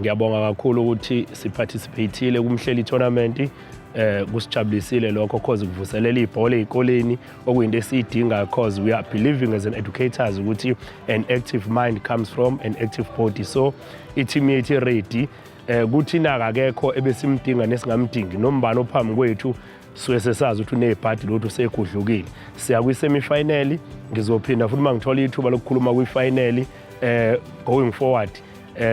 Ngiyabonga kakhulu ukuthi siparticipate-ile kuMhleli tournament. Kusijabulisile lokho cause kuvuselela ibhola ezikoleni, okuyinto esiyidingayo, cause we are believing as an educators ukuthi an active mind comes from an active body. So i-team yethu ready. Kuthina akekho ebesimdinga nesingamdingi, nombani ophambi kwethu suke sesazi ukuthi unebhadi lokuthi usegudlukile. Siya kwi-semifinal. Ngizophinda futhi uma ngithola ithuba lokukhuluma kwi-final going forward.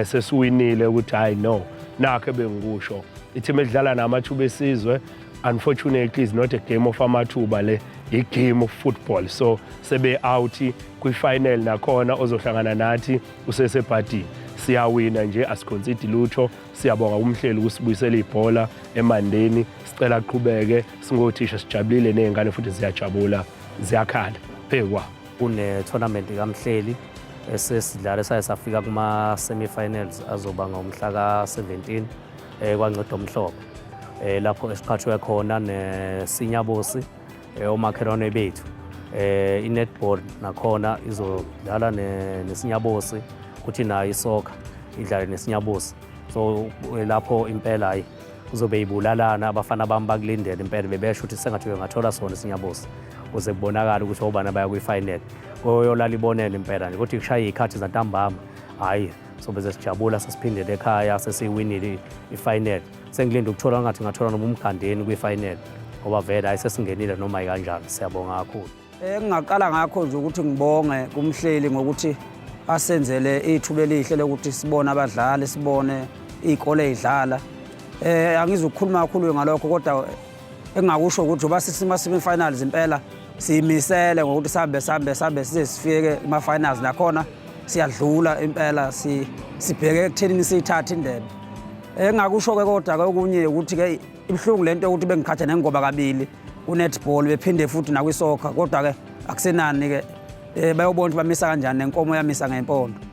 Sesiwinile ukuthi hayi no, nakho ebengikusho, i-team edlala namathuba esizwe. Unfortunately, is not a game of amathuba, le i-game of football. So sebe out kwi-final, nakhona ozohlangana nathi usesebhadini. Siyawina nje, asiconcede lutho. Siyabonga kumhleli ukusibuyisela ibhola emandeni. Sicela aqhubeke. Singothisha sijabulile, nezingane futhi ziyajabula, ziyakhala phekwa. Kune tournament kaMhleli esesidlale saye safika kuma semi-finals, azoba ngomhla ka-17 kwaNceda Omhlophe, lapho esiqhathwe khona neSinyabosi, omakhelwane bethu. I-netball nakhona izodlala neSinyabosi, kuthi nayo isoccer idlale neSinyabosi. So lapho impela hayi, kuzobe ibulalana. Abafana bami bakulindele impela, bebesho ukuthi sengathi bengathola sona iSinyabosi ukuze kubonakale ukuthi obani abaya kwi-final. Koyolala ibonele impela nje ukuthi kushaye iy'khathi zantambama, hhayi, sobe sesijabula, sesiphindele ekhaya sesiyiwinile i-final. Sengilinde ukuthola ngathi ngathola noma umgandeni kwi-final, ngoba vele hhayi, sesingenile noma yikanjani. Siyabonga kakhulu. Engingaqala ngakho nje ukuthi ngibonge kumhleli ngokuthi asenzele ithuba elihle lokuthi sibone abadlali, sibone iy'kole ey'dlala. Angizukukhuluma kakhulu ngalokho, kodwa engingakusho ukuthi njengoba sisima-semi-finals, impela siyimisele ngokuthi sihambe, sihambe, sihambe size sifike kuma-finals. Nakhona siyadlula impela, sibheke ekuthenini siyithathe indebe. Engingakusho-ke kodwa-ke okunye ukuthi-ke ibuhlungu lento yokuthi bengikhathe nengoba kabili ku-netball, bephinde futhi nakwisoccer, kodwa-ke akusenani-ke, bayobona ukuthi bamisa kanjani nenkomo yamisa ngempondo.